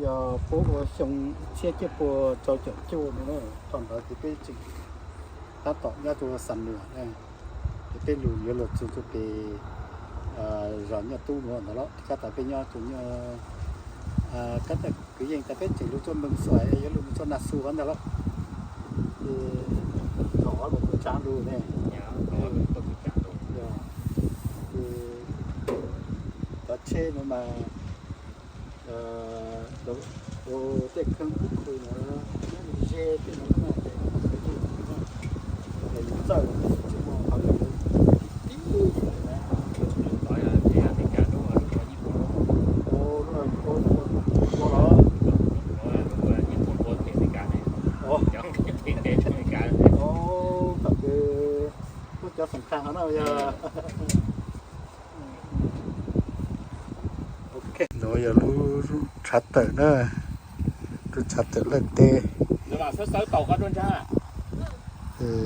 Yog puab ua xyoo ib txhiab cuaj pua rau caum cuaj no, thaum ntawd ces peb tseem tab tom nyob rua Xam Nuam na, ces peb lug yuav luag txug rua pem zos Nyiaj Tub nuav ntawd los, kab tas peb nyob rua Nyiaj, kab tas kwv yees tas peb tseem lug rua Npee Xuais yuav lug rua Nas Xus ntawd los, ces thaum ob lug tuaj tsav lug ne, cov tsheb no mas ua tej kheeb kuj khw no, ze tej no na, ces yus txawj tsis muaj qhov lwm tib tib na. Ua los, thaum kws lub cov xoom kha hov na yog. Nuav yog lub tshav tawm na, lub tshav tawm laij teb.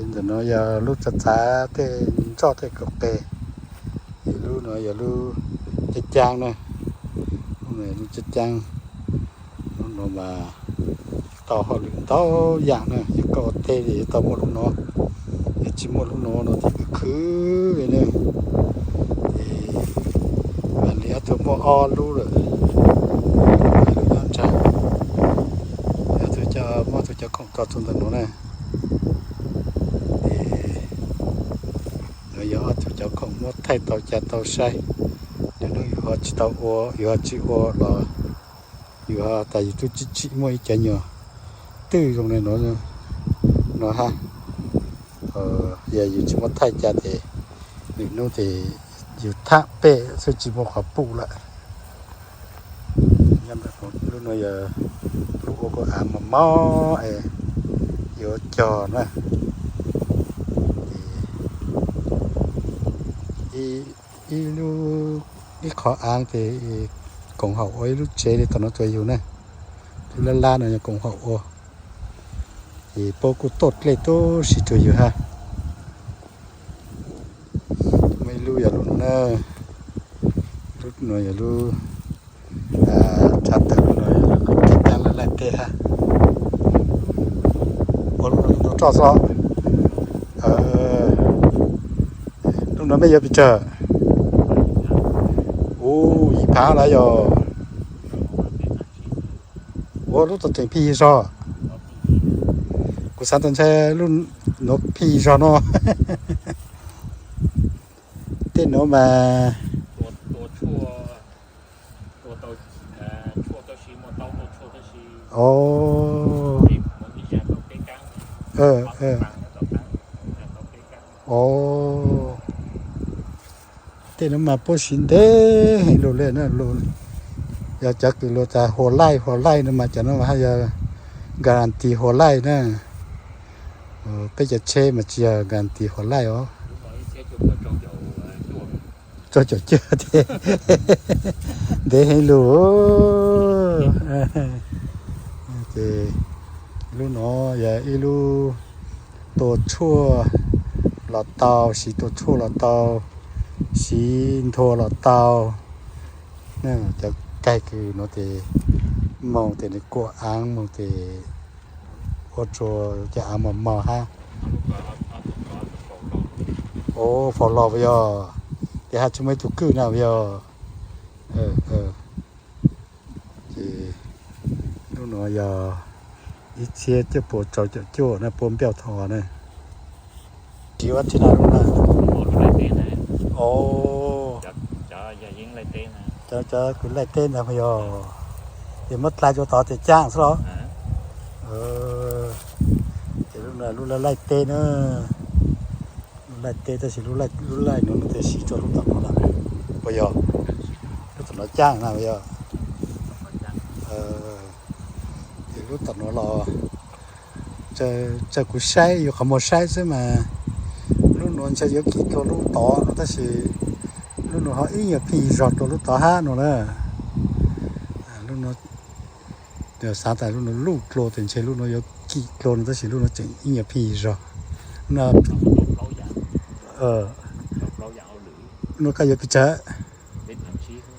Ntawm nuav yog lub tsav txav tej nroj tej kaum qe, es lub nuav yog lub caab caab na, lub caab caab. Lub nuav mas tau hauj lwm ntau yaam na, yog koj ua teb li yuav tau muaj lub nuav, yog tsis muaj lub nuav no ces khwv khwv li na. Ces mam li ob tug muaj ob lub lawm, lub nyob ntsag, ob tug coj muab tug cov khoom tso txug ntawm nuav na. Ces nuav yog ob tug cov khoom muab thaij tau ca tau saib, lwm hnub yus ho tsis tau ua, yus ho tsis ua los yus ho tas yus tub tsis tsim muaj ib cov nyuag twj zoo li nuav hab. Yog yus tsis muaj thaij ca ces lwm hnub ces yus thab pem xwb tsis muaj qhov pum lawm. Lub nuav yog lub ua kuv av mos mos es yuav cog na. Ib lub, ib qhov av ces koom haum ua ib lub tsev li tom no rua yus na. Lub lab lab no yog koom haum ua. Ces puab kuj tuaj dlej tub si rua yus hab. Muaj ib lub yog lub nuav na, lub nuav yog lub tshav tawm, lub nuav yog lub caab caab laij teb hab. Ua lub nuav roj xwb. Lub nuav mej yuav pes tsawg? Ua yim phav lawm yog. Ua lub tod tseem phij yig zog. Kuv xaav tas ntshai lub nuav phij yig zog no. Tej nuav mas tej nuav mas puab siv ntev heev lug le na. Yog cov kws luag tas hua laij hua laij no mas cov nuav mas haj yog guarantee hua laij na. Peb cov tsheb mas tsis yog guarantee hua laij os. Rau caum cuaj thiab, ntev heev lug. Ces lub nuav yog ib lub tua tshuaj los tau, siv tua tshuaj los tau, siv nthua los tau. Cov kaig kws nuav tes moog tes nws kuam aav moog tes ua rua cov aav mos mos hab. Faus los puas yog? Tes hab tsis muaj ib tug kwj na puas yog? Ces lub nuav yog ib txhiab cuaj puas rau caum cuaj na, puab npiaj tho na. Tsis ua tsi na lub na. Cov kws laij teb ntag puas yog? Ces muab dlai rua tod tes caaj xwb los? Ces lub no lub laij teb na. Lub laij teb tab sis lub laij nuav tes siv rua lub tom no lawm puas yog? Lub tom no caaj na puas yog? Ces lub tom no los txawm kuv saib yog qhov muag saib xwb mas lub nuav ntshe yuav kim dlua lub tod no tab sis lub nuav ho ib nyuag phij zog dlua lub tod hab no na. Lub nuav, yog xav tas lub nuav luj dlua tes ntshe lub nuav yuav kim dlua no tab sis lub nuav tseem ib nyuag phij zog. Lub nuav koj yuav pes tsawg?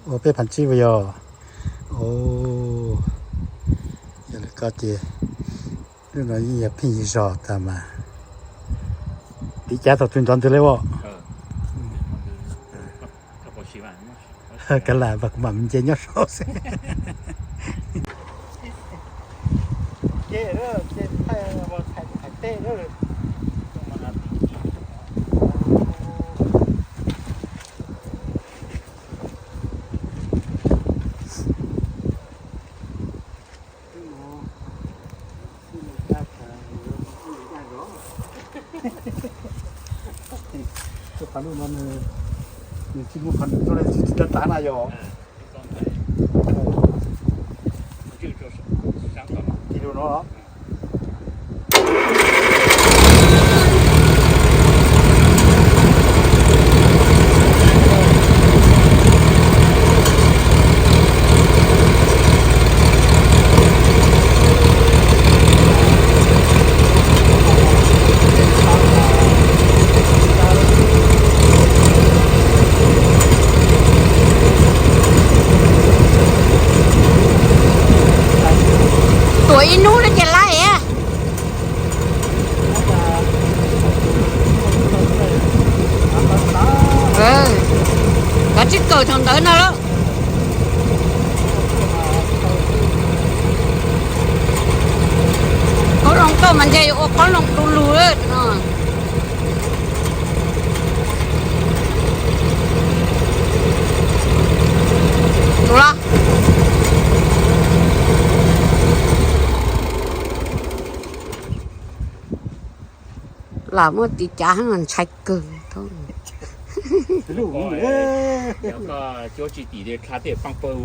Ua peb phav tsib puas yog? Koj ces lub no yeej yog pheej yig zog tas mas. Tiv cav thaum twg nrov ntws li as? Kav lam mas kuv mam nce nyob saud xwb. Qhov lub no nws tsis muaj qhov nws tuaj li tsis tau tav na yog. Tig lub no. Tuam ib hnub no ces lawm. Koj tsis kawm thaum ntawd no lawm. Qhob loo koj mas ntshe yuav ua qhob loo du lug lawm no. Tus los. Lam muaj tiv cav ntshai kawg. Cuab tsis tim de dha tej paaj pawg.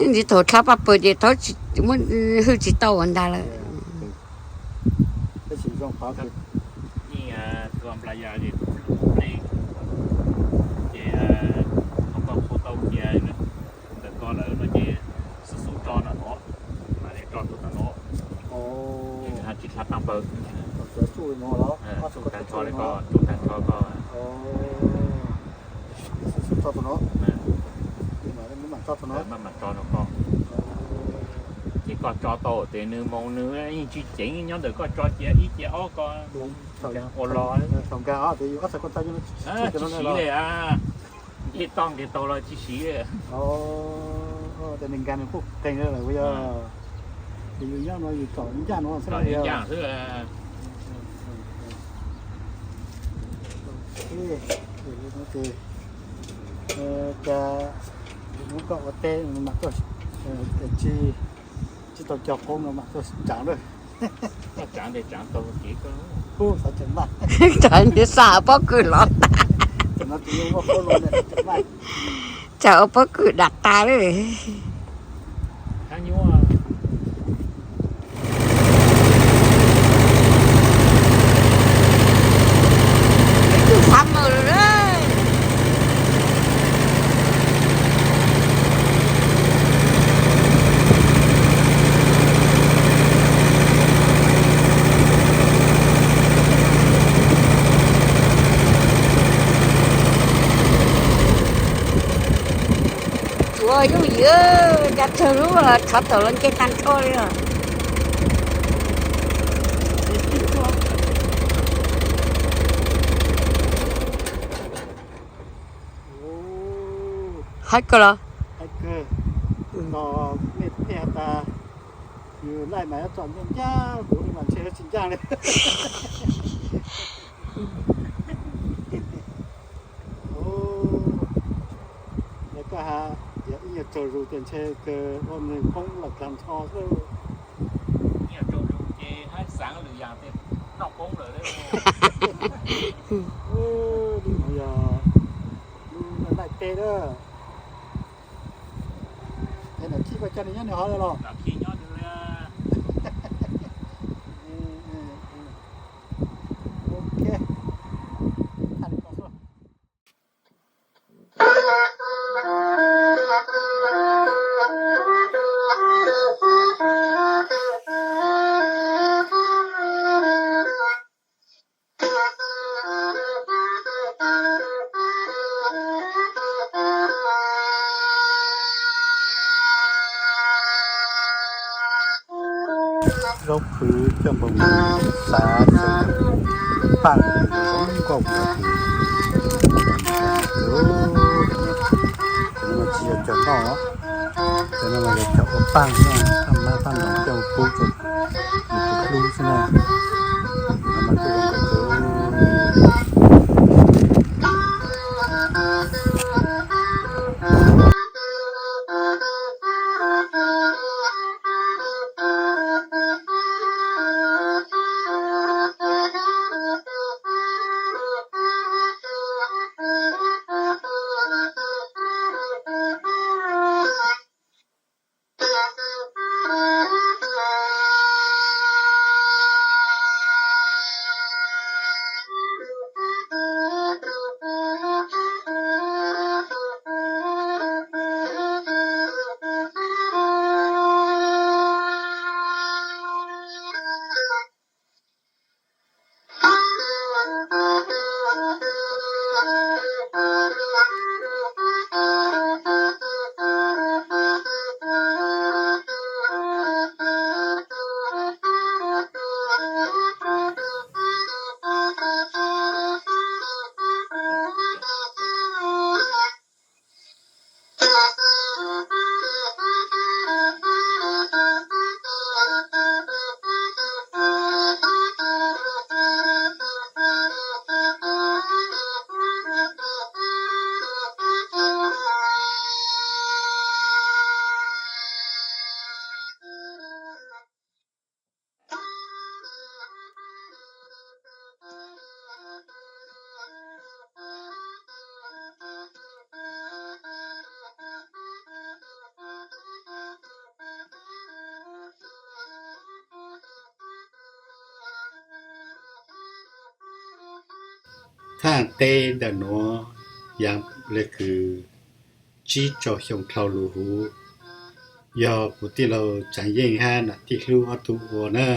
Ntsis thaum dha paaj pawg ces thaub muab hwj tsis tau ua ntag lawm. Ces koj tau cia ntawm ko lawm no ces xub xub tso ntawm no, mam li tso rau ntawm no. Tsis dha paaj pawg. Tsuj tag nrho li ko, tsuj tag nrho ko. Maj mam tso rau ko. Ces koj tso tau ces nws mus nws yeej tsis ceev, nyob ntawm koj tso cia ib cia ob ko ua los. Tsis siv li a, nqis toj nqis tau los tsis siv. Nkag nws kuj qees lawm yog. Ces yus nyob no yus tsom ncaj no xwb, ncaj xwb. Ces hnub koj ua teb mam tuaj, tsis tau cog qoob no mam tuaj tsaav lawm. Tsaav nws xa pob kws los tas. Tsam ua pob kws dam tas lawm. Ua yooj yim, cas tsawg lub rov tawm los nce tag nrho li os. Haib kawg los? Haib kawg. Nws laij mas yuav tsom ncaj ncaj, kuv mas ntshe tsis ncaj li. Yog koj has yog ib nyuag tsaug zus ces ntshe kawg ua nws poob los kag nrho xwb. Ib nyuag tsaug zus ces haib xaav lwm yam ces noj poob lawm. Yog lub laij teb lawm. Es nam khij koj coj nws nyob nws hov lawm los? Zaub qhwv coj npoo xav xav, paj zoo nkauj. Cov no tsis yog cov noj, cov no yog cov ua paj, paj mab paj ntoos coj pub rau yus tus hlub xwb na. Cov no mas kuj zoo nkauj kawg. Thaj teb ntawm nuav yog le kws tsib rau xyoo dlhau lug huv, yog kuv tij laug Tsaav Yeej hab nam tij hlub ob tug ua na.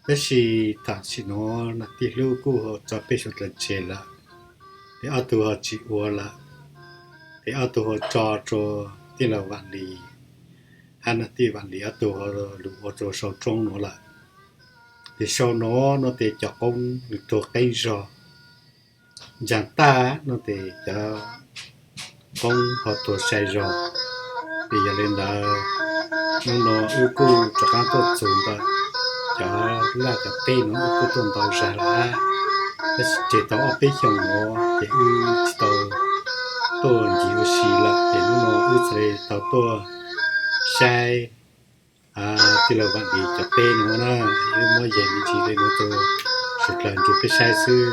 Tab sis tam sim nuav nam tij hlub kuj ho tso peb suav dlawg tseg lawm, ces ob tug ho tsis ua lawm, ces ob tug ho tso rua tij laug Vaam Lis hab nam tij Vaam Lis ob tug ho lug ua rua sau roob nuav lawm. Ces sau nuav no ces cov qoob nws tuag qeeb zog, ntsaag taj no ces cov qoob ho tuag sai zog. Ces yog le ntawd, nub nua wb kuj rov qaab tuaj txug ntawm cov laj cov teb nuav wb kuj tuaj ntau zag lawm hab, tab sis tseg tau ob peb xyoos nuav ces wb tsis tau tuaj ncig ua si lawm, ces nub nua wb txhad le tau tuaj saib tij laug Vaam Lis cov teb nuav na, wb muab yees me ntsis le nuav rua suav dlawg nrug peb saib xwb.